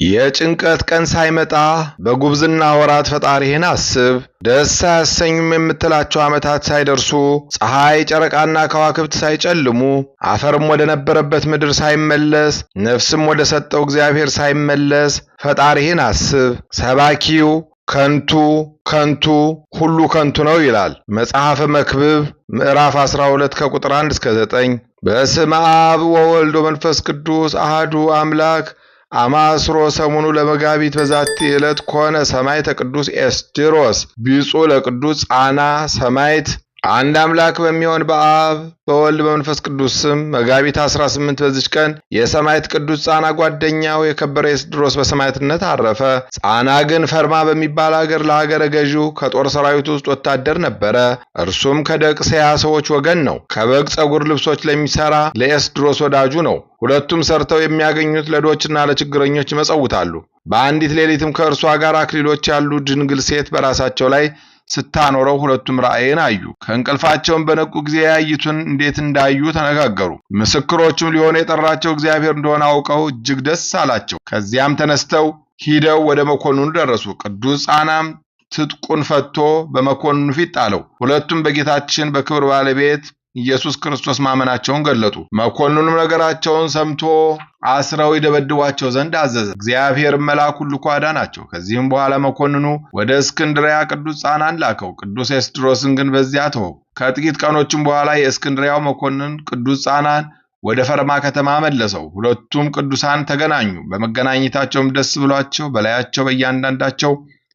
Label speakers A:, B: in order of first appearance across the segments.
A: የጭንቀት ቀን ሳይመጣ በጉብዝና ወራት ፈጣሪህን አስብ። ደስ አያሰኙም የምትላቸው ዓመታት ሳይደርሱ፣ ፀሐይ ጨረቃና ከዋክብት ሳይጨልሙ፣ አፈርም ወደ ነበረበት ምድር ሳይመለስ፣ ነፍስም ወደ ሰጠው እግዚአብሔር ሳይመለስ ፈጣሪህን አስብ። ሰባኪው ከንቱ ከንቱ ሁሉ ከንቱ ነው ይላል። መጽሐፈ መክብብ ምዕራፍ 12 ከቁጥር 1 እስከ 9። በስመ አብ ወወልድ ወመንፈስ ቅዱስ አሐዱ አምላክ። አመ ዐሥሩ ወሰሙኑ ለመጋቢት በዛቲ ዕለት ኮነ ሰማዕተ ቅዱስ ኤስድሮስ ቢጹ ለቅዱስ ጻና ሰማዕት። አንድ አምላክ በሚሆን በአብ በወልድ በመንፈስ ቅዱስ ስም መጋቢት 18 በዚች ቀን የሰማዕት ቅዱስ ጻና ጓደኛው የከበረ ኤስድሮስ በሰማዕትነት አረፈ። ጻና ግን ፈርማ በሚባል አገር ለሀገረ ገዢው ከጦር ሰራዊት ውስጥ ወታደር ነበረ። እርሱም ከደቅስያ ሰዎች ወገን ነው። ከበግ ፀጉር ልብሶች ለሚሰራ ለኤስድሮስ ወዳጁ ነው። ሁለቱም ሰርተው የሚያገኙት ለድሆችና ለችግረኞች ይመጸውታሉ። በአንዲት ሌሊትም ከእርሷ ጋር አክሊሎች ያሉ ድንግል ሴት በራሳቸው ላይ ስታኖረው ሁለቱም ራእይን አዩ። ከእንቅልፋቸውም በነቁ ጊዜ ያዩትን እንዴት እንዳዩ ተነጋገሩ። ምስክሮቹም ሊሆኑ የጠራቸው እግዚአብሔር እንደሆነ አውቀው እጅግ ደስ አላቸው። ከዚያም ተነስተው ሂደው ወደ መኮንኑ ደረሱ። ቅዱስ ጻናም ትጥቁን ፈቶ በመኮንኑ ፊት ጣለው። ሁለቱም በጌታችን በክብር ባለቤት ኢየሱስ ክርስቶስ ማመናቸውን ገለጡ። መኮንኑም ነገራቸውን ሰምቶ አስረው ይደበድቧቸው ዘንድ አዘዘ። እግዚአብሔር መልአኩን ልኮ አዳናቸው። ከዚህም በኋላ መኮንኑ ወደ እስክንድርያ ቅዱስ ጻናን ላከው። ቅዱስ ኤስድሮስን ግን በዚያ ተወው። ከጥቂት ቀኖችም በኋላ የእስክንድርያው መኮንን ቅዱስ ጻናን ወደ ፈርማ ከተማ መለሰው። ሁለቱም ቅዱሳን ተገናኙ። በመገናኘታቸውም ደስ ብሏቸው በላያቸው በእያንዳንዳቸው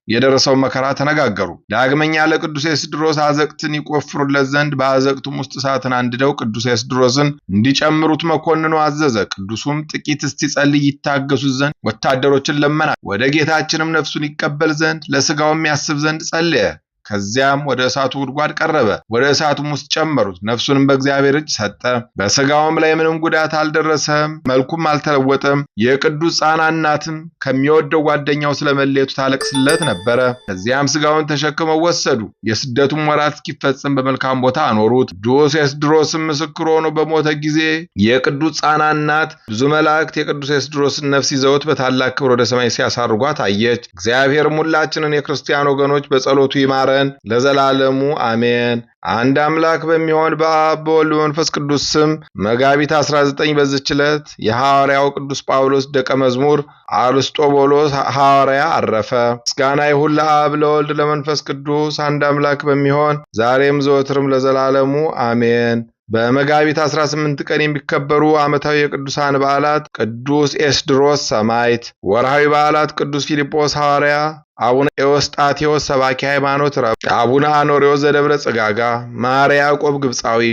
A: የደረሰውን መከራ ተነጋገሩ። ዳግመኛ ለቅዱስ ኤስድሮስ አዘቅትን ይቆፍሩለት ዘንድ በአዘቅቱም ውስጥ እሳትን አንድደው ቅዱስ ኤስድሮስን እንዲጨምሩት መኮንኑ አዘዘ። ቅዱሱም ጥቂት እስቲጸልይ ይታገሱት ዘንድ ወታደሮችን ለመና። ወደ ጌታችንም ነፍሱን ይቀበል ዘንድ ለሥጋውም ያስብ ዘንድ ጸለየ። ከዚያም ወደ እሳቱ ጉድጓድ ቀረበ። ወደ እሳቱም ውስጥ ጨመሩት። ነፍሱንም በእግዚአብሔር እጅ ሰጠ። በሥጋውም ላይ ምንም ጉዳት አልደረሰም፣ መልኩም አልተለወጠም። የቅዱስ ጻና እናትም ከሚወደው ጓደኛው ስለመለየቱ ታለቅስለት ነበረ። ከዚያም ሥጋውን ተሸክመው ወሰዱ። የስደቱም ወራት እስኪፈጸም በመልካም ቦታ አኖሩት። ቅዱስ ኤስድሮስም ምስክር ሆኖ በሞተ ጊዜ የቅዱስ ጻና እናት ብዙ መላእክት የቅዱስ ኤስድሮስን ነፍስ ይዘውት በታላቅ ክብር ወደ ሰማይ ሲያሳርጓት አየች። እግዚአብሔርም ሁላችንን የክርስቲያን ወገኖች በጸሎቱ ይማረን ለዘላለሙ አሜን። አንድ አምላክ በሚሆን በአብ በወልድ በመንፈስ ቅዱስ ስም መጋቢት 19 በዚች ዕለት የሐዋርያው ቅዱስ ጳውሎስ ደቀ መዝሙር አርስጦቦሎስ ሐዋርያ አረፈ። ምስጋና ይሁን ለአብ ለወልድ ለመንፈስ ቅዱስ አንድ አምላክ በሚሆን ዛሬም ዘወትርም ለዘላለሙ አሜን። በመጋቢት 18 ቀን የሚከበሩ ዓመታዊ የቅዱሳን በዓላት ቅዱስ ኤስድሮስ ሰማዕት። ወርሃዊ በዓላት ቅዱስ ፊልጶስ ሐዋርያ፣ አቡነ ኤዎስጣቴዎስ ሰባኪ ሃይማኖት፣ አቡነ አኖሬዎስ ዘደብረ ጽጋጋ፣ ማር ያዕቆብ ግብፃዊ።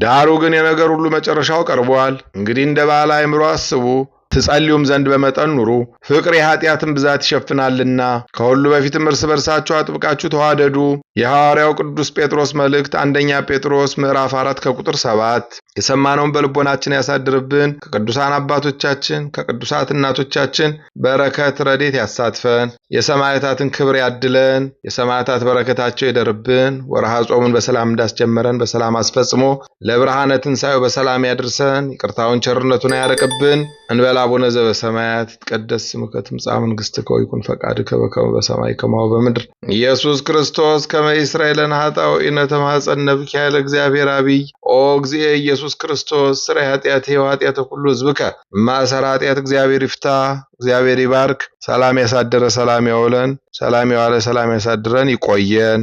A: ዳሩ ግን የነገር ሁሉ መጨረሻው ቀርቧል። እንግዲህ እንደ ባለ አእምሮ አስቡ፣ ትጸልዩም ዘንድ በመጠን ኑሩ። ፍቅር የኃጢአትን ብዛት ይሸፍናልና። ከሁሉ በፊትም እርስ በርሳችሁ አጥብቃችሁ ተዋደዱ። የሐዋርያው ቅዱስ ጴጥሮስ መልእክት አንደኛ ጴጥሮስ ምዕራፍ 4 ከቁጥር 7። የሰማነውን በልቦናችን ያሳድርብን። ከቅዱሳን አባቶቻችን ከቅዱሳት እናቶቻችን በረከት ረድኤት ያሳትፈን። የሰማዕታትን ክብር ያድለን። የሰማዕታት በረከታቸው ይደርብን። ወርሃ ጾሙን በሰላም እንዳስጀመረን በሰላም አስፈጽሞ ለብርሃነ ትንሣኤው በሰላም ያድርሰን። ይቅርታውን ቸርነቱን አያርቅብን። እንበል አቡነ ዘበሰማያት ይትቀደስ ስምከ ትምጻእ መንግሥትከ ወይኩን ፈቃድከ በከመ በሰማይ ከማሁ በምድር። ኢየሱስ ክርስቶስ ከመ ይስረይ ለነ ኃጣውኢነ ተማኅፀነ ብከ ያለ እግዚአብሔር አብይ። ኦ እግዚእ ኢየሱስ ክርስቶስ ስረይ ኃጢአቴ ወኃጢአተ ኩሉ ሕዝብከ እማእሰረ ኃጢአት እግዚአብሔር ይፍታ። እግዚአብሔር ይባርክ። ሰላም ያሳደረ ሰላም ያውለን፣ ሰላም የዋለ ሰላም ያሳድረን። ይቆየን።